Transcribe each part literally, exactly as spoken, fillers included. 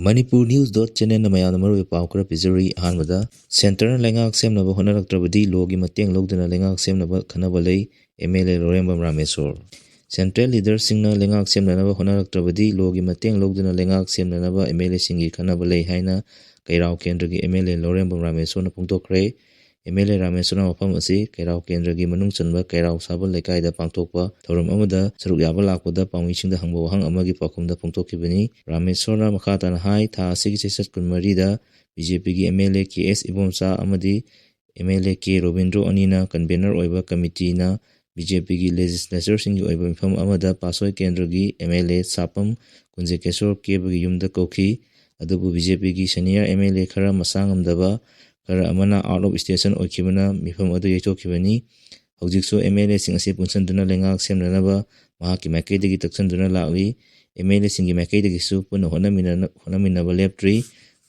Manipur News dot channelꯅ ꯃꯌꯥꯝꯗ ꯃꯔꯨꯑꯣꯏꯕ ꯄꯥꯎ ꯈꯔ ꯄꯤꯖꯔꯤ꯫ ꯑꯍꯥꯟꯕꯗ, ꯁꯦꯟꯇꯔꯅ ꯂꯩꯉꯥꯛ ꯁꯦꯝꯅꯕ ꯍꯣꯠꯅꯔꯛꯇ꯭ꯔꯕꯗꯤ ꯂꯣꯒꯤ ꯃꯇꯦꯡ ꯂꯧꯗꯨꯅ ꯂꯩꯉꯥꯛ ꯁꯦꯝꯅꯕ ꯈꯟꯅꯕ ꯂꯩ, M L A Laurembam Rameshwor. Central ꯂꯤꯗꯔꯁꯤꯡꯅ ꯂꯩꯉꯥꯛ ꯁꯦꯝꯅꯅꯕ ꯍꯣꯠꯅꯔꯛꯇ꯭ꯔꯕꯗꯤ ꯂꯣꯒꯤ ꯃꯇꯦꯡ ꯂꯧꯗꯨꯅ ꯂꯩꯉꯥꯛ ꯁꯦꯝꯅꯅꯕ ꯑꯦꯝ ꯑꯦꯜ ꯑꯦꯁꯤꯡꯒꯤ ꯈꯟꯅꯕ ꯂꯩ ꯍꯥꯏꯅ ꯀꯩꯔꯥꯎ ꯀꯦꯟꯗ꯭ꯔꯒꯤ ꯑꯦꯝ ꯑꯦꯜ ꯑꯦ ꯂꯧꯔꯦꯝꯕꯝ ꯔꯥꯃꯦꯁꯣꯔꯅ ꯐꯣꯡꯗꯣꯛꯈ꯭ꯔꯦ꯫ ꯑꯦꯝ ꯑꯦꯜ ꯑꯦ ꯔꯥꯃꯦꯁꯣꯔꯅ ꯋꯥꯐꯝ ꯑꯁꯤ ꯀꯩꯔꯥꯎ ꯀꯦꯟꯗ꯭ꯔꯒꯤ ꯃꯅꯨꯡ ꯆꯟꯕ ꯀꯩꯔꯥꯎ ꯁꯥꯕꯜ ꯂꯩꯀꯥꯏꯗ ꯄꯥꯡꯊꯣꯛꯄ ꯊꯧꯔꯝ ꯑꯃꯗ ꯁꯔꯨꯛ ꯌꯥꯕ ꯂꯥꯛꯄꯗ ꯄꯥꯎꯃꯤꯁꯤꯡꯗ ꯍꯪꯕ ꯋꯥꯍꯪ ꯑꯃꯒꯤ ꯄꯥꯎꯈꯨꯝꯗ ꯐꯣꯡꯗꯣꯛꯈꯤꯕꯅꯤ꯫ ꯔꯥꯃꯦꯁꯣꯔꯅ ꯃꯈꯥ ꯇꯥꯅ ꯍꯥꯏ, ꯊꯥ ꯑꯁꯤꯒꯤ ꯆꯩꯆꯠ ꯀꯨꯟꯃꯔꯤꯗ ꯕꯤ ꯖꯦ ꯄꯤꯒꯤ ꯑꯦꯝ ꯑꯦꯜ ꯑꯦ ꯀꯦ ꯑꯦꯁ ꯏꯕꯣꯝꯆꯥ ꯑꯃꯗꯤ M L A K Robindro ꯑꯅꯤꯅ ꯀꯟꯚꯦꯅꯔ ꯑꯣꯏꯕ ꯀꯃꯤꯇꯤꯅ ꯕꯤ ꯖꯦ ꯄꯤꯒꯤ ꯂꯦꯖꯤꯁꯂꯦꯆꯔꯁꯤꯡꯒꯤ ꯑꯣꯏꯕ ꯃꯤꯐꯝ ꯑꯃꯗ ꯄꯥꯠꯁꯣꯏ ꯀꯦꯟꯗ꯭ꯔꯒꯤ ꯑꯦꯝ ꯑꯦꯜ ꯑꯦ ꯁꯥꯄꯝ ꯀꯨꯟꯖꯀꯦꯁꯣꯔ ꯀꯦꯕꯒꯤ ꯌꯨꯝꯗ ꯀꯧꯈꯤ꯫ ꯑꯗꯨꯕꯨ ꯕꯤ ꯖꯦ ꯄꯤꯒꯤ ꯁꯦꯅꯤꯌꯔ ꯑꯦꯝ ꯑꯦꯜ ꯑꯦ ꯈꯔ ꯃꯁꯥ ꯉꯝꯗꯕ, ꯈꯔ ꯑꯃꯅ ꯑꯥꯎꯠ ꯑꯣꯐ ꯁ꯭ꯇꯦꯁꯟ ꯑꯣꯏꯈꯤꯕꯅ ꯃꯤꯐꯝ ꯑꯗꯨ ꯌꯩꯊꯣꯛꯈꯤꯕꯅꯤ꯫ ꯍꯧꯖꯤꯛꯁꯨ ꯑꯦꯝ ꯑꯦꯜ ꯑꯦꯁꯤꯡ ꯑꯁꯤ ꯄꯨꯟꯁꯤꯟꯗꯨꯅ ꯂꯩꯉꯥꯛ ꯁꯦꯝꯅꯅꯕ ꯃꯍꯥꯛꯀꯤ ꯃꯥꯏꯀꯩꯗꯒꯤ ꯇꯛꯁꯤꯟꯗꯨꯅ ꯂꯥꯛꯂꯤ꯫ ꯑꯦꯝ ꯑꯦꯜ ꯑꯦꯁꯤꯡꯒꯤ ꯃꯥꯏꯀꯩꯗꯒꯤꯁꯨ ꯄꯨꯟꯅ ꯍꯣꯠꯅꯃꯤꯟꯅꯅ-, ꯍꯣꯠꯅꯃꯤꯟꯅꯕ ꯂꯦꯞꯇ꯭ꯔꯤ꯫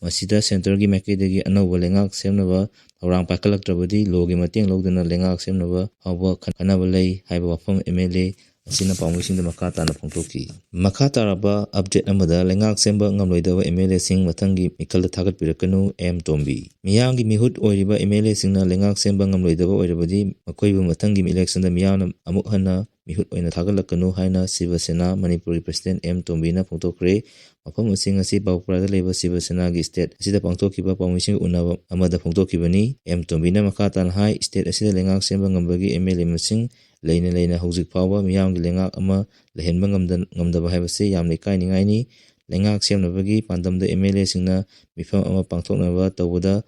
ꯃꯁꯤꯗ ꯁꯦꯟꯇꯔꯒꯤ ꯃꯥꯏꯀꯩꯗꯒꯤ ꯑꯅꯧꯕ ꯂꯩꯉꯥꯛ ꯁꯦꯝꯅꯕ ꯊꯧꯔꯥꯡ ꯄꯥꯏꯈꯠꯂꯛꯇ꯭ꯔꯕꯗꯤ ꯂꯣꯒꯤ ꯃꯇꯦꯡ ꯂꯧꯗꯨꯅ ꯂꯩꯉꯥꯛ ꯁꯦꯝꯅꯕ ꯐꯥꯎꯕ ꯈꯟꯅꯕ ꯂꯩ ꯍꯥꯏꯕ ꯋꯥꯐꯝ ꯑꯦꯝ ꯑꯦꯜ ꯑꯦ ꯑꯁꯤꯅ ꯄꯥꯎꯃꯤꯁꯤꯡꯗ ꯃꯈꯥ ꯇꯥꯅ ꯐꯣꯡꯗꯣꯛꯈꯤ꯫ ꯃꯈꯥ ꯇꯥꯔꯕ ꯑꯞꯗꯦꯠ ꯑꯃꯗ, ꯂꯩꯉꯥꯛ ꯁꯦꯝꯕ ꯉꯝꯂꯣꯏꯗꯕ ꯑꯦꯝ ꯑꯦꯜ ꯑꯦꯁꯤꯡ ꯃꯊꯪꯒꯤ ꯃꯤꯈꯜꯗ ꯊꯥꯒꯠꯄꯤꯔꯛꯀꯅꯨ, ꯑꯦꯝ ꯇꯣꯝꯕꯤ꯫ ꯃꯤꯌꯥꯝꯒꯤ ꯃꯤꯍꯨꯠ ꯑꯣꯏꯔꯤꯕ ꯑꯦꯝ ꯑꯦꯜ ꯑꯦꯁꯤꯡꯅ ꯂꯩꯉꯥꯛ ꯁꯦꯝꯕ ꯉꯝꯂꯣꯏꯗꯕ ꯑꯣꯏꯔꯕꯗꯤ ꯃꯈꯣꯏꯕꯨ ꯃꯊꯪꯒꯤ ꯏꯂꯦꯛꯁꯟꯗ ꯃꯤꯌꯥꯝꯅ ꯑꯃꯨꯛ ꯍꯟꯅ ꯃꯤꯍꯨꯠ ꯑꯣꯏꯅ ꯊꯥꯒꯠꯂꯛꯀꯅꯨ ꯍꯥꯏꯅ ꯁꯤꯕ ꯁꯦꯅꯥ ꯃꯅꯤꯄꯨꯔꯒꯤ ꯄ꯭ꯔꯁꯤꯗꯦꯟ ꯑꯦꯝ ꯇꯣꯝꯕꯤꯅ ꯐꯣꯡꯗꯣꯛꯈ꯭ꯔꯦ꯫ ꯋꯥꯐꯝ ꯑꯁꯤ ꯉꯁꯤ ꯕꯥꯒꯄꯨꯔꯥꯗ ꯂꯩꯕ ꯁꯤꯕ ꯁꯦꯅꯥꯒꯤ ꯁ꯭ꯇꯦꯠ ꯑꯁꯤꯗ ꯄꯥꯡꯊꯣꯛꯈꯤꯕ ꯄꯥꯎꯃꯤꯁꯤꯡꯒ ꯎꯅꯕ ꯑꯃꯗ ꯐꯣꯡꯗꯣꯛꯈꯤꯕꯅꯤ꯫ ꯑꯦꯝ ꯇꯣꯝꯕꯤꯅ ꯃꯈꯥ ꯇꯥꯅ ꯍꯥꯏ, ꯁ꯭ꯇꯦꯠ ꯑꯁꯤꯗ ꯂꯩꯉꯥꯛ ꯁꯦꯝꯕ ꯉꯝꯕꯒꯤ ꯑꯦꯝ ꯑꯦꯜ ꯑꯦ ꯃꯁꯤꯡ ꯂꯩꯅ ꯂꯩꯅ ꯍꯧꯖꯤꯛ ꯐꯥꯎꯕ ꯃꯤꯌꯥꯝꯒꯤ ꯂꯩꯉꯥꯛ ꯑꯃ ꯂꯩꯍꯟꯕ ꯉꯝꯗ-, ꯉꯝꯗꯕ ꯍꯥꯏꯕꯁꯤ ꯌꯥꯝꯅ ꯏꯀꯥꯏꯅꯤꯡꯉꯥꯏꯅꯤ꯫ ꯂꯩꯉꯥꯛ ꯁꯦꯝꯅꯕꯒꯤ ꯄꯥꯟꯗꯝꯗ ꯑꯦꯝ ꯑꯦꯜ ꯑꯦꯁꯤꯡꯅ ꯃꯤꯐꯝ ꯑꯃ ꯄꯥꯡꯊꯣꯛꯅꯕ ꯇꯧꯕꯗ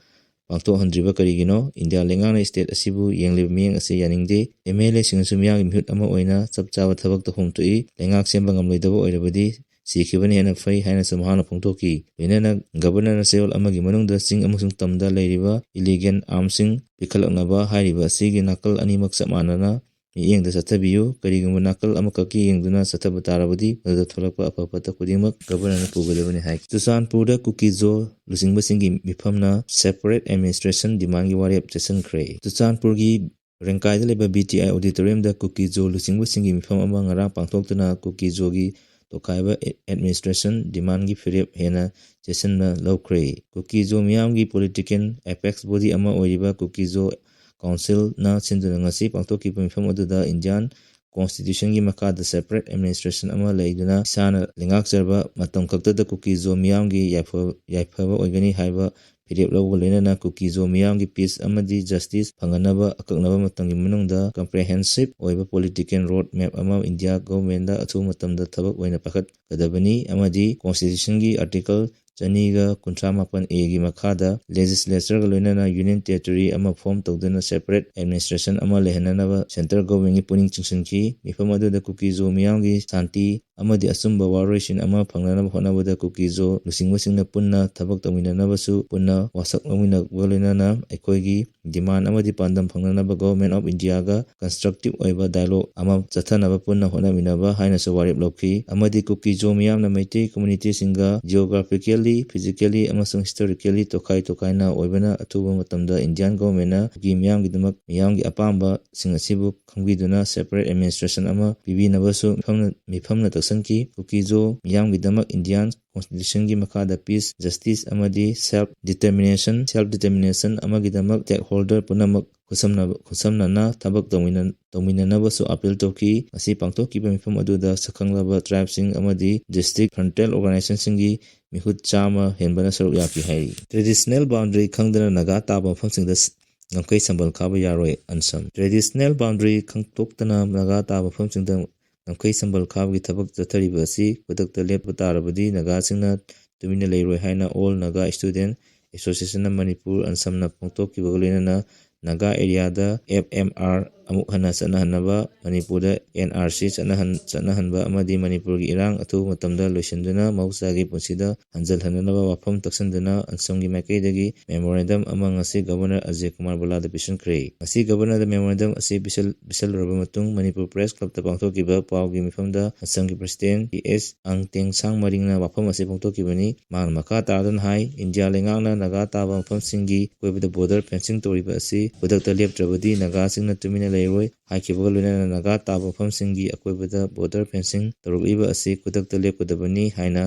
ꯄꯥꯡꯊꯣꯛꯍꯟꯗ꯭ꯔꯤꯕ ꯀꯔꯤꯒꯤꯅꯣ? ꯏꯟꯗꯤꯌꯥ ꯂꯩꯉꯥꯛꯅ ꯁ꯭ꯇꯦꯠ ꯑꯁꯤꯕꯨ ꯌꯦꯡꯂꯤꯕ ꯃꯤꯠꯌꯦꯡ ꯑꯁꯤ ꯌꯥꯅꯤꯡꯗꯦ꯫ ꯑꯦꯝ ꯑꯦꯜ ꯑꯦꯁꯤꯡꯅꯁꯨ ꯃꯤꯌꯥꯝꯒꯤ ꯃꯤꯍꯨꯠ ꯑꯃ ꯑꯣꯏꯅ ꯆꯞ ꯆꯥꯕ ꯊꯕꯛ ꯇꯧꯐꯝ ꯊꯣꯛꯏ꯫ ꯂꯩꯉꯥꯛ ꯁꯦꯝꯕ ꯉꯝꯂꯣꯏꯗꯕ ꯑꯣꯏꯔꯕꯗꯤ ꯁꯤꯈꯤꯕꯅ ꯍꯦꯟꯅ ꯐꯩ ꯍꯥꯏꯅꯁꯨ ꯃꯍꯥꯛꯅ ꯐꯣꯡꯗꯣꯛꯈꯤ꯫ ꯂꯣꯏꯅꯅ ꯒꯕꯔꯅꯔꯅ ꯆꯌꯣꯜ ꯑꯃꯒꯤ ꯃꯅꯨꯡꯗ ꯆꯤꯡ ꯑꯃꯁꯨꯡ ꯇꯝꯗ ꯂꯩꯔꯤꯕ ꯏꯂꯤꯒꯦꯜ ꯑꯥꯔꯝꯁꯤꯡ ꯄꯤꯈꯠꯂꯛꯅꯕ ꯍꯥꯏꯔꯤꯕ ꯑꯁꯤꯒꯤ ꯅꯥꯀꯜ ꯑꯅꯤꯃꯛ ꯆꯞ ꯃꯥꯟꯅꯅ ꯃꯤꯠꯌꯦꯡꯗ ꯆꯠꯊꯕꯤꯌꯨ꯫ ꯀꯔꯤꯒꯨꯝꯕ ꯅꯥꯀꯜ ꯑꯃꯈꯛꯀꯤ ꯌꯦꯡꯗꯨꯅ ꯆꯠꯊꯕ ꯇꯥꯔꯕꯗꯤ ꯃꯗꯨꯗ ꯊꯣꯛꯂꯛꯄ ꯑꯐ ꯐꯠꯇ ꯈꯨꯗꯤꯡꯃꯛ ꯒꯕꯔꯅꯔꯅ ꯄꯨꯒꯗꯕꯅꯤ ꯍꯥꯏꯈꯤ꯫ ꯆꯨꯔꯆꯥꯟꯄꯨꯔꯗ ꯀꯨꯀꯤꯖꯣ ꯂꯨꯆꯤꯡꯕꯁꯤꯡꯒꯤ ꯃꯤꯐꯝꯅ separate administration demandꯒꯤ ꯋꯥꯔꯦꯞ ꯆꯠꯁꯤꯟꯈ꯭ꯔꯦ꯫ ꯆꯨꯔꯆꯥꯟꯄꯨꯔꯒꯤ ꯔꯦꯡꯀꯥꯏꯗ ꯂꯩꯕ ꯕꯤ ꯇꯤ ꯑꯥꯏ auditoriumꯗ ꯀꯨꯀꯤꯖꯣ ꯂꯨꯆꯤꯡꯕꯁꯤꯡꯒꯤ ꯃꯤꯐꯝ ꯑꯃ ꯉꯔꯥꯡ ꯄꯥꯡꯊꯣꯛꯇꯨꯅ ꯀꯨꯀꯤꯖꯣꯒꯤ ꯇꯣꯈꯥꯏꯕ ꯑꯦꯗꯃꯤꯅꯤꯁꯇ꯭ꯔꯦꯁꯟ ꯗꯤꯃꯥꯟꯒꯤ ꯐꯤꯔꯦꯞ ꯍꯦꯟꯅ ꯆꯦꯠꯁꯤꯟꯅ ꯂꯧꯈ꯭ꯔꯦ꯫ ꯀꯨꯀꯤꯖꯣ ꯃꯤꯌꯥꯝꯒꯤ ꯄꯣꯂꯤꯇꯤꯀꯦꯜ ꯑꯦꯄꯦꯛꯁ ꯕꯣꯗꯤ ꯑꯃ ꯑꯣꯏꯔꯤꯕ ꯀꯨꯀꯤꯖꯣ ꯀꯥꯎꯟꯁꯤꯜꯅ ꯁꯤꯟꯗꯨꯅ ꯉꯁꯤ ꯄꯥꯡꯊꯣꯛꯈꯤꯕ ꯃꯤꯐꯝ ꯑꯗꯨꯗ ꯏꯟꯗꯤꯌꯥꯟ ꯀꯣꯟꯁꯇꯤꯇ꯭ꯌꯨꯁꯟꯒꯤ ꯃꯈꯥꯗ ꯁꯦꯄꯔꯦꯠ ꯑꯦꯗꯃꯤꯅꯤꯁꯇ꯭ꯔꯦꯁꯟ ꯑꯃ ꯂꯩꯗꯨꯅ ꯏꯁꯥꯅ ꯂꯩꯉꯥꯛꯆꯔꯕ ꯃꯇꯝ ꯈꯛꯇꯗ ꯀꯨꯀꯤꯖꯣ ꯃꯤꯌꯥꯝꯒꯤ ꯌꯥꯏꯐ-, ꯌꯥꯏꯐꯕ ꯑꯣꯏꯒꯅꯤ ꯍꯥꯏꯕ ꯐꯤꯔꯦꯞ ꯂꯧꯕꯒ ꯂꯣꯏꯅꯅ ꯀꯨꯀꯤꯖꯣ ꯃꯤꯌꯥꯝꯒꯤ ꯄꯤꯁ ꯑꯃꯗꯤ ꯖꯁꯇꯤꯁ ꯐꯪꯍꯟꯅꯕ ꯑꯀꯛꯅꯕ ꯃꯇꯝꯒꯤ ꯃꯅꯨꯡꯗ ꯀꯝꯄ꯭ꯔꯦꯍꯦꯟꯁꯤꯞ ꯑꯣꯏꯕ ꯄꯣꯂꯤꯇꯤꯀꯦꯜ ꯔꯣꯗ ꯃꯦꯞ ꯑꯃ ꯏꯟꯗꯤꯌꯥ ꯒꯣꯚꯔꯟꯃꯦꯟꯗ ꯑꯊꯨꯕ ꯃꯇꯝꯗ ꯊꯕꯛ ꯑꯣꯏꯅ ꯄꯥꯏꯈꯠꯀꯗꯕꯅꯤ ꯑꯃꯗꯤ ꯀꯣꯟꯁꯇꯤꯇ꯭ꯌꯨꯁꯟꯒꯤ ꯑꯥꯔꯇꯤꯀꯜ ꯆꯅꯤꯒ ꯀꯨꯟꯊ꯭ꯔꯥ ꯃꯥꯄꯟ ꯑꯦꯒꯤ ꯃꯈꯥꯗ ꯂꯦꯖꯤꯁꯂꯦꯆꯔꯒ ꯂꯣꯏꯅꯅ ꯌꯨꯅꯤꯌꯟ ꯇꯦꯔꯤꯇꯣꯔꯤ ꯑꯃ ꯐꯣꯔꯝ ꯇꯧꯗꯨꯅ ꯁꯦꯄꯔꯦꯠ ꯑꯦꯗꯃꯤꯅꯤꯁꯇ꯭ꯔꯦꯁꯟ ꯑꯃ ꯂꯩꯍꯟꯅꯅꯕ ꯁꯦꯟꯇ꯭ꯔꯦꯜ ꯒꯣꯚꯔꯟꯃꯦꯟꯒꯤ ꯄꯨꯛꯅꯤꯡ ꯆꯤꯡꯁꯤꯟꯈꯤ꯫ ꯃꯤꯐꯝ ꯑꯗꯨꯗ ꯀꯨꯀꯤꯖꯣ ꯃꯤꯌꯥꯝꯒꯤ ꯁꯥꯟꯇꯤ ꯑꯃꯗꯤ ꯑꯆꯨꯝꯕ ꯋꯥꯔꯣꯏꯁꯤꯟ ꯑꯃ ꯐꯪꯅꯅꯕ ꯍꯣꯠꯅꯕꯗ ꯀꯨꯀꯤꯖꯣ ꯂꯨꯆꯤꯡꯕꯁꯤꯡꯅ ꯄꯨꯟꯅ ꯊꯕꯛ ꯇꯧꯃꯤꯟꯅꯅꯕꯁꯨ ꯄꯨꯟꯅ ꯋꯥꯁꯛ ꯂꯧꯃꯤꯟꯅꯕꯒ ꯂꯣꯏꯅꯅ ꯑꯩꯈꯣꯏꯒꯤ ꯗꯤꯃꯥꯟ ꯑꯃꯗꯤ ꯄꯥꯟꯗꯝ ꯐꯪꯅꯅꯕ ꯒꯣꯚꯔꯟꯃꯦꯟ ꯑꯣꯐ ꯏꯟꯗꯤꯌꯥꯒ ꯀꯟꯁꯇ꯭ꯔꯛꯇꯤꯚ ꯑꯣꯏꯕ ꯗꯥꯏꯂꯣꯒ ꯑꯃ ꯆꯠꯊꯅꯕ ꯄꯨꯟꯅ ꯍꯣꯠꯅꯃꯤꯟꯅꯕ ꯍꯥꯏꯅꯁꯨ ꯋꯥꯔꯦꯞ ꯂꯧꯈꯤ ꯑꯃꯗꯤ ꯀꯨꯀꯤꯖꯣ ꯃꯤꯌꯥꯝꯅ ꯃꯩꯇꯩ ꯀꯝꯃ꯭ꯌꯨꯅꯤꯇꯤꯁꯤꯡꯒ ꯖꯤꯑꯣꯒ꯭ꯔꯥꯐꯤꯀꯦꯜꯂꯤ, ꯐꯤꯖꯤꯀꯦꯜꯂꯤ ꯑꯃꯁꯨꯡ ꯍꯤꯁꯇꯣꯔꯤꯀꯦꯜꯂꯤ ꯇꯣꯈꯥꯏ ꯇꯣꯈꯥꯏꯅ ꯑꯣꯏꯕꯅ ꯑꯊꯨꯕ ꯃꯇꯝꯗ ꯏꯟꯗꯤꯌꯥꯟ ꯒꯣꯚꯔꯟꯃꯦꯟꯅ ꯀꯨꯀꯤ ꯃꯤꯌꯥꯝꯒꯤꯗꯃꯛ ꯃꯤꯌꯥꯝꯒꯤ ꯑꯄꯥꯝꯕꯁꯤꯡ ꯑꯁꯤꯕꯨ ꯈꯪꯕꯤꯗꯨꯅ ꯁꯦꯄꯔꯦꯠ ꯑꯦꯗꯃꯤꯅꯤꯁꯇ꯭ꯔꯦꯁꯟ ꯑꯃ ꯄꯤꯕꯤꯅꯕꯁꯨ ꯃꯤꯐꯝꯅ, ꯃꯤꯐꯝꯅ ꯇꯛꯁꯤꯟꯈꯤ꯫ ꯀꯨꯀꯤꯖꯣ ꯃꯤꯌꯥꯝꯒꯤꯗꯃꯛ ꯏꯟꯗꯤꯌꯥꯟ ꯀꯣꯟꯁꯇꯤꯇ꯭ꯌꯨꯁꯟꯒꯤ ꯃꯈꯥꯗ ꯄꯤꯁ, ꯖꯁꯇꯤꯁ ꯑꯃꯗꯤ ꯁꯦꯜꯐ ꯗꯤꯇꯔꯃꯤꯅꯦꯁꯟ, ꯁꯦꯜꯐ ꯗꯤꯇꯔꯃꯤꯅꯦꯁꯟ ꯑꯃꯒꯤꯗꯃꯛ ꯁ꯭ꯇꯦꯛꯍꯣꯜꯗꯔ ꯄꯨꯝꯅꯃꯛ ꯈꯨꯠꯁꯝꯅꯕ, ꯈꯨꯠꯁꯝꯅꯅ ꯊꯕꯛ ꯇꯧꯃꯤꯟꯅ-, ꯇꯧꯃꯤꯟꯅꯅꯕꯁꯨ ꯑꯄꯤꯜ ꯇꯧꯈꯤ꯫ ꯉꯁꯤ ꯄꯥꯡꯊꯣꯛꯈꯤꯕ ꯃꯤꯐꯝ ꯑꯗꯨꯗ ꯁꯛꯈꯪꯂꯕ ꯇ꯭ꯔꯥꯏꯕꯁꯤꯡ ꯑꯃꯗꯤ ꯗꯤꯁꯇ꯭ꯔꯤꯛ ꯐ꯭ꯔꯟꯇꯦꯜ ꯑꯣꯔꯒꯅꯥꯏꯖꯦꯁꯟꯁꯤꯡꯒꯤ ꯃꯤꯍꯨꯠ ꯆꯥꯝꯃ ꯍꯦꯟꯕꯅ ꯁꯔꯨꯛ ꯌꯥꯈꯤ ꯍꯥꯏꯔꯤ꯫ ꯇ꯭ꯔꯦꯗꯤꯁꯅꯦꯜ ꯕꯥꯎꯟꯗꯔꯤ ꯈꯪꯗꯅ ꯅꯥꯒꯥ ꯇꯥꯕ ꯃꯐꯝꯁꯤꯡꯗ ꯉꯝꯈꯩ ꯁꯝꯕꯜ ꯈꯥꯕ ꯌꯥꯔꯣꯏ, ꯑꯟꯁꯝ꯫ ꯇ꯭ꯔꯦꯗꯤꯁꯅꯦꯜ ꯕꯥꯎꯟꯗꯔꯤ ꯈꯪꯗꯣꯛꯇꯅ ꯅꯥꯒꯥ ꯇꯥꯕ ꯃꯐꯝꯁꯤꯡꯗ ꯉꯝꯈꯩ ꯁꯝꯕꯜ ꯈꯥꯕꯒꯤ ꯊꯕꯛ ꯆꯠꯊꯔꯤꯕ ꯑꯁꯤ ꯈꯨꯗꯛꯇ ꯂꯦꯞꯄ ꯇꯥꯔꯕꯗꯤ ꯅꯥꯒꯥꯁꯤꯡꯅ ꯇꯨꯃꯤꯟꯅ ꯂꯩꯔꯣꯏ ꯍꯥꯏꯅ all Naga student association of Manipur, ꯑꯟꯁꯝꯅ ꯐꯣꯡꯗꯣꯛꯈꯤꯕꯒ ꯂꯣꯏꯅꯅ ꯅꯥꯒꯥ ꯑꯦꯔꯤꯌꯥꯗ ꯑꯦꯐ ꯑꯦꯝ ꯑꯥꯔ ꯑꯃꯨꯛ ꯍꯟꯅ ꯆꯠꯅꯍꯟꯅꯕ, ꯃꯅꯤꯄꯨꯔꯗ ꯑꯦꯟ ꯑꯥꯔ ꯁꯤ ꯆꯠꯅꯍꯟ-, ꯆꯠꯅꯍꯟꯕ ꯑꯃꯗꯤ ꯃꯅꯤꯄꯨꯔꯒꯤ ꯏꯔꯥꯡ ꯑꯊꯨꯕ ꯃꯇꯝꯗ ꯂꯣꯏꯁꯤꯟꯗꯨꯅ ꯃꯍꯧꯁꯥꯒꯤ ꯄꯨꯟꯁꯤꯗ ꯍꯟꯖꯤꯜꯍꯟꯅꯅꯕ ꯋꯥꯐꯝ ꯇꯛꯁꯤꯟꯗꯨꯅ ꯑꯟꯁꯝꯒꯤ ꯃꯥꯏꯀꯩꯗꯒꯤ ꯃꯦꯃꯣꯔꯦꯟꯗꯝ ꯑꯃ ꯉꯁꯤ ꯒꯕꯔꯅꯔ ꯑꯖꯌ ꯀꯨꯃꯥꯔ ꯚꯜꯂꯥꯗ ꯄꯤꯁꯤꯟꯈ꯭ꯔꯦ꯫ ꯉꯁꯤ ꯒꯕꯔꯅꯔꯗ ꯃꯦꯃꯣꯔꯦꯟꯗꯝ ꯑꯁꯤ ꯄꯤꯁꯜ-, ꯄꯤꯁꯜꯂꯨꯔꯕ ꯃꯇꯨꯡ ꯃꯅꯤꯄꯨꯔ ꯄ꯭ꯔꯦꯁ ꯀ꯭ꯂꯕꯇ ꯄꯥꯡꯊꯣꯛꯈꯤꯕ ꯄꯥꯎꯒꯤ ꯃꯤꯐꯝꯗ ꯑꯟꯁꯝꯒꯤ ꯄ꯭ꯔꯁꯤꯗꯦꯟꯠ ꯄꯤ ꯑꯦꯁ ꯑꯪꯇꯦꯡꯁꯥꯡ ꯃꯔꯤꯡꯅ ꯋꯥꯐꯝ ꯑꯁꯤ ꯐꯣꯡꯗꯣꯛꯈꯤꯕꯅꯤ꯫ ꯃꯍꯥꯛꯅ ꯃꯈꯥ ꯇꯥꯗꯨꯅ ꯍꯥꯏ, ꯏꯟꯗꯤꯌꯥ ꯂꯩꯉꯥꯛꯅ ꯅꯥꯒꯥ ꯇꯥꯕ ꯃꯐꯝꯁꯤꯡꯒꯤ ꯑꯀꯣꯏꯕꯗ ꯕꯣꯔꯗꯔ ꯐꯦꯟꯁꯤꯡ ꯇꯧꯔꯤꯕ ꯑꯁꯤ ꯈꯨꯗꯛꯇ ꯂꯦꯞꯇ꯭ꯔꯕꯗꯤ ꯅꯥꯒꯥꯁꯤꯡꯅ ꯇꯨꯃꯤꯟꯅ ꯂꯩꯔꯣꯏ ꯍꯥꯏꯈꯤꯕꯒ ꯂꯣꯏꯅꯅ ꯅꯥꯒꯥ ꯇꯥꯕ ꯃꯐꯝꯁꯤꯡꯒꯤ ꯑꯀꯣꯏꯕꯗ border fencing ꯇꯧꯔꯛꯂꯤꯕ ꯑꯁꯤ ꯈꯨꯗꯛꯇ ꯂꯦꯞꯀꯗꯕꯅꯤ ꯍꯥꯏꯅ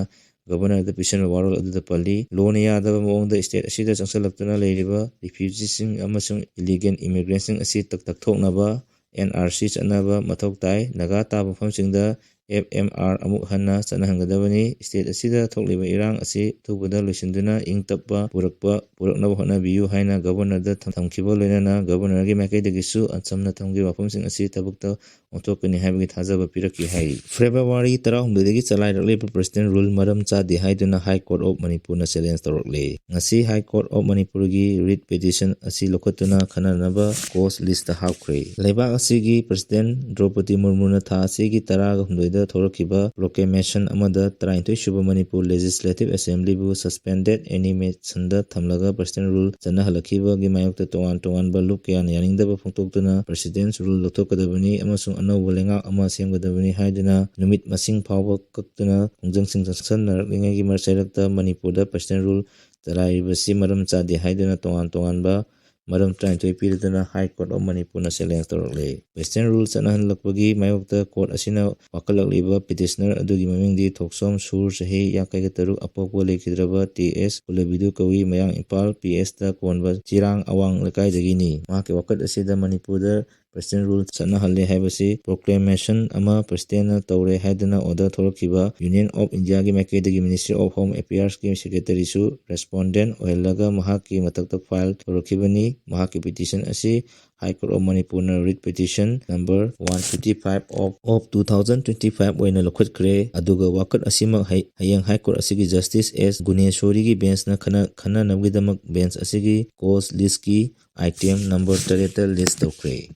Governor ꯗ ꯄꯤꯁꯤꯟꯕ ꯋꯥꯔꯣꯜ ꯑꯗꯨꯗ ꯄꯜꯂꯤ꯫ ꯂꯣꯅ ꯌꯥꯗꯕ ꯃꯑꯣꯡꯗ state ꯑꯁꯤꯗ ꯆꯪꯁꯤꯜꯂꯛꯇꯨꯅ ꯂꯩꯔꯤꯕ refugeeꯁꯤꯡ ꯑꯃꯁꯨꯡ illegal immigrantꯁꯤꯡ ꯑꯁꯤ ꯇꯛ-, ꯇꯛꯊꯣꯛꯅꯕ N R C ꯆꯠꯅꯕ ꯃꯊꯧ ꯇꯥꯏ꯫ ꯅꯥꯒꯥ ꯇꯥꯕ ꯃꯐꯝꯁꯤꯡꯗ F M R ꯑꯃꯨꯛ ꯍꯟꯅ ꯆꯠꯅꯍꯟꯒꯗꯕꯅꯤ꯫ State ꯑꯁꯤꯗ ꯊꯣꯛꯂꯤꯕ ꯏꯔꯥꯡ ꯑꯁꯤ ꯑꯊꯨꯕꯗ ꯂꯣꯏꯁꯤꯟꯗꯨꯅ ꯏꯪ ꯇꯞꯄ ꯄꯨꯔꯛꯄ, ꯄꯨꯔꯛꯅꯕ ꯍꯣꯠꯅꯕꯤꯌꯨ ꯍꯥꯏꯅ Governor ꯗ ꯊꯝ-, ꯊꯝꯈꯤꯕ ꯂꯣꯏꯅꯅ Governor ꯒꯤ ꯃꯥꯏꯀꯩꯗꯒꯤꯁꯨ ꯑꯆꯝꯅ ꯊꯝꯈꯤꯕ ꯋꯥꯐꯝꯁꯤꯡ ꯑꯁꯤ ꯊꯕꯛꯇ ꯑꯣꯟꯊꯣꯛꯀꯅꯤ ꯍꯥꯏꯕꯒꯤ ꯊꯥꯖꯕ ꯄꯤꯔꯛꯈꯤ ꯍꯥꯏꯔꯤ꯫ February ꯇꯔꯥꯍꯨꯝꯗꯣꯏꯗꯒꯤ ꯆꯂꯥꯏꯔꯛꯂꯤꯕ President Rule ꯃꯔꯝ ꯆꯥꯗꯦ ꯍꯥꯏꯗꯨꯅ High Court of ꯃꯅꯤꯄꯨꯔꯅ challenge ꯇꯧꯔꯛꯂꯦ꯫ ꯉꯁꯤ High Court of ꯃꯅꯤꯄꯨꯔꯒꯤ writ petition ꯑꯁꯤ ꯂꯧꯈꯠꯇꯨꯅ ꯈꯟꯅꯅꯕ cause list ꯇ ꯍꯥꯞꯈ꯭ꯔꯦ꯫ ꯂꯩꯕꯥꯛ ꯑꯁꯤꯒꯤ President ꯗ꯭ꯔꯧꯄꯗꯤ ꯃꯨꯔꯃꯨꯅ ꯊꯥ ꯑꯁꯤꯒꯤ ꯇꯔꯥꯒ ꯍꯨꯝꯗꯣꯏꯗ ꯊꯣꯛꯂꯛꯈꯤꯕ proclamation ꯑꯃꯗ ꯇꯔꯥꯅꯤꯊꯣꯏ ꯁꯨꯕ ꯃꯅꯤꯄꯨꯔ Legislative Assembly ꯕꯨ suspended animation ꯗ ꯊꯝꯂꯒ President Rule ꯆꯠꯅꯍꯜꯂꯛꯈꯤꯕꯒꯤ ꯃꯥꯌꯣꯛꯇ ꯇꯣꯉꯥꯟ ꯇꯣꯉꯥꯟꯕ ꯂꯨꯞ ꯀꯌꯥꯅ ꯌꯥꯅꯤꯡꯗꯕ ꯐꯣꯡꯗꯣꯛꯇꯨꯅ President's Rule ꯂꯧꯊꯣꯛꯀꯗꯕꯅꯤ ꯑꯃꯁꯨꯡ ꯑꯅꯧꯕ ꯂꯩꯉꯥꯛ ꯑꯃ ꯁꯦꯝꯒꯗꯕꯅꯤ ꯍꯥꯏꯗꯨꯅ ꯅꯨꯃꯤꯠ ꯃꯁꯤꯡ ꯐꯥꯎꯕ ꯀꯛꯇꯨꯅ ꯈꯣꯡꯖꯪꯁꯤꯡ ꯆꯪꯁꯤꯟꯅꯔꯛꯂꯤꯉꯩꯒꯤ ꯃꯔꯛꯇ ꯃꯅꯤꯄꯨꯔꯗ President Rule ꯆꯂꯥꯏꯔꯤꯕꯁꯤ ꯃꯔꯝ ꯆꯥꯗꯦ ꯍꯥꯏꯗꯨꯅ ꯇꯣꯉꯥꯟ ꯇꯣꯉꯥꯟꯕ ꯃꯔꯝ ꯇꯔꯥꯅꯤꯊꯣꯏ ꯄꯤꯔꯗꯨꯅ High Court of ꯃꯅꯤꯄꯨꯔꯅ challenge ꯇꯧꯔꯛꯂꯦ꯫ President Rule ꯆꯠꯅꯍꯜꯂꯛꯄꯒꯤ ꯃꯥꯌꯣꯛꯇ court ꯑꯁꯤꯅ ꯋꯥꯀꯠꯂꯛꯂꯤꯕ petitioner ꯑꯗꯨꯒꯤ ꯃꯃꯤꯡꯗꯤ ꯊꯣꯛꯁꯣꯝ ꯁꯨꯔ, ꯆꯍꯤ ꯌꯥꯡꯈꯩꯒ ꯇꯔꯨꯛ, ꯑꯄꯣꯛꯄ ꯂꯩꯈꯤꯗ꯭ꯔꯕ ꯇꯤ ꯑꯦꯁ ꯀꯨꯂꯕꯤꯗꯨ ꯀꯧꯏ, ꯃꯌꯥꯡ ꯏꯝꯐꯥꯜ ꯄꯤ ꯑꯦꯁꯇ ꯀꯣꯟꯕ ꯆꯤꯔꯥꯡ ꯑꯋꯥꯡ ꯂꯩꯀꯥꯏꯗꯒꯤꯅꯤ꯫ ꯃꯍꯥꯛꯀꯤ ꯋꯥꯀꯠ ꯑꯁꯤꯗ ꯃꯅꯤꯄꯨꯔꯗ President Rule ꯆꯠꯅꯍꯜꯂꯦ ꯍꯥꯏꯕꯁꯤ proclamation ꯑꯃ Presidentꯅ ꯇꯧꯔꯦ ꯍꯥꯏꯗꯨꯅ order ꯊꯣꯛꯂꯛꯈꯤꯕ Union of Indiaꯒꯤ ꯃꯥꯏꯀꯩꯗꯒꯤ Ministry of Home Affairsꯀꯤ Secretaryꯁꯨ respondent ꯑꯣꯏꯍꯜꯂꯒ ꯃꯍꯥꯛꯀꯤ ꯃꯊꯛꯇ file ꯇꯧꯔꯛꯈꯤꯕꯅꯤ꯫ ꯃꯍꯥꯛꯀꯤ petition ꯑꯁꯤ High Court of ꯃꯅꯤꯄꯨꯔꯅ writ petition number one fifty five of, of two thousand twenty five ꯑꯣꯏꯅ ꯂꯧꯈꯠꯈ꯭ꯔꯦ꯫ ꯑꯗꯨꯒ ꯋꯥꯀꯠ ꯑꯁꯤꯃꯛ ꯍꯩ-, ꯍꯌꯦꯡ High Court ꯑꯁꯤꯒꯤ Justice ꯑꯦꯁ ꯒꯨꯅꯦꯁꯣꯔꯤꯒꯤ benchꯅ ꯈꯟꯅ-, ꯈꯟꯅꯅꯕꯒꯤꯗꯃꯛ bench ꯑꯁꯤꯒꯤ cause listꯀꯤ item number ꯇꯔꯦꯠꯇ list ꯇꯧꯈ꯭ꯔꯦ꯫